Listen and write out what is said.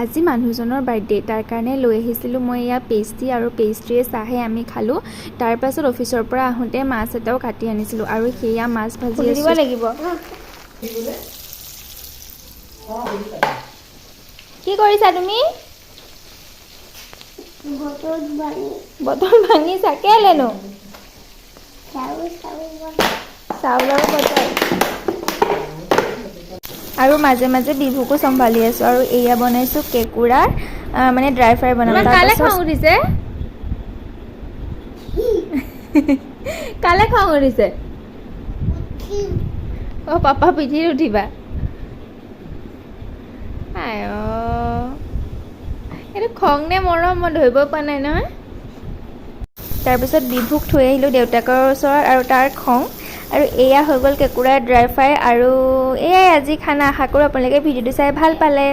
আজি মানুহজনৰ বাৰ্থডে, তাৰ কাৰণে লৈ আহিছিলোঁ মই এয়া পেষ্ট্ৰি আৰু পেষ্ট্ৰিয়ে চাহে আমি খালোঁ। তাৰপাছত অফিচৰ পৰা আহোঁতে মাছ এটাও কাটি আনিছিলোঁ আৰু সেয়া মাছ ভাজি খুলি দিব আছোঁ। লাগিব। কি কৰিছা তুমি? বটল ভাঙি। বটল ভাঙিছা? কেলেনো? চাউল চাউল। চাউলৰ বটল। আৰু মাজে মাজে বিভুকো চম্ভালি আছোঁ। আৰু এয়া বনাইছোঁ কেঁকুৰাৰ মানে ড্ৰাই ফ্ৰাই বনাম। তোমাৰ কালে তাৰপাছত খং উঠিছে? কালে খং উঠিছে? অ' পাপা পিঠিত উঠিবা? আই অ', এইটো খং নে মৰম মই ধৰিব পৰা নাই নহয়। তাৰপিছত বিভুক থৈ আহিলোঁ দেউতাকৰ ওচৰত আৰু তাৰ খং। আৰু এয়া হৈ গ'ল কেঁকুৰা ড্ৰাই ফ্ৰাই। আৰু এয়াই আজি খানা। আশা কৰোঁ আপোনালোকে ভিডিঅ'টো চাই ভাল পালে।